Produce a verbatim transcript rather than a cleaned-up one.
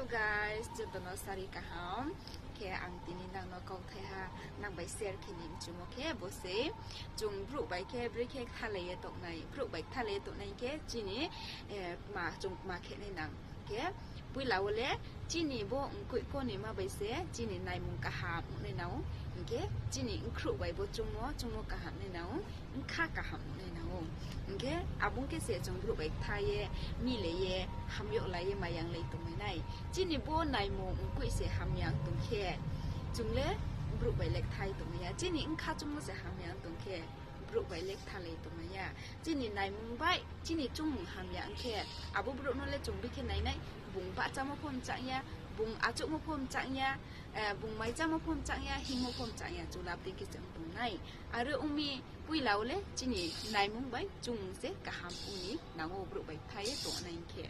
Guys, joto no sari kaham. Khe ang tini nang no kauthaiha, nang bai share khe ni mchumo khe bo se, chung brouh bai khe brekhe kthalai ye tongnai, brouh bai kthalai ye tongnai khe chini, chung kma khe nai nang khe, poila wo le chini bo mkoih konima bai se chini naimung kaham ong nai nang ou, hing khe chini bkhrouh bai bo chungmo, chungmo kaham nai nang ou, bkha kaham ong nai nang ou. Hing khe abo ong khe se chung brouh bai ktha ye, mile ye, hamyag lai ye, mayanglai tongmai nai. Chini bo naimung mkoih se hamya ong tong khe, chung le brouh bai le kthai tongmai ya. Chini bkha chungmo se hamya ong tong khe, brouh bai le kthalai tongmai ya. Chini naimung bai chini chungmung hamya ong khe, abo brouh no le chung bikhe nai nai, bung bahchamo pho mchang ya, bung achouhmo pho mchang ya, bung maichamo pho mchang ya, hingmo pho mchang ya, chulap dei khe se ong tong nai. Are ong mi, poila wo le chini naimung bai chungmung se kaham ong ni nang ou brouh bai ktha ye tongnai hing khe.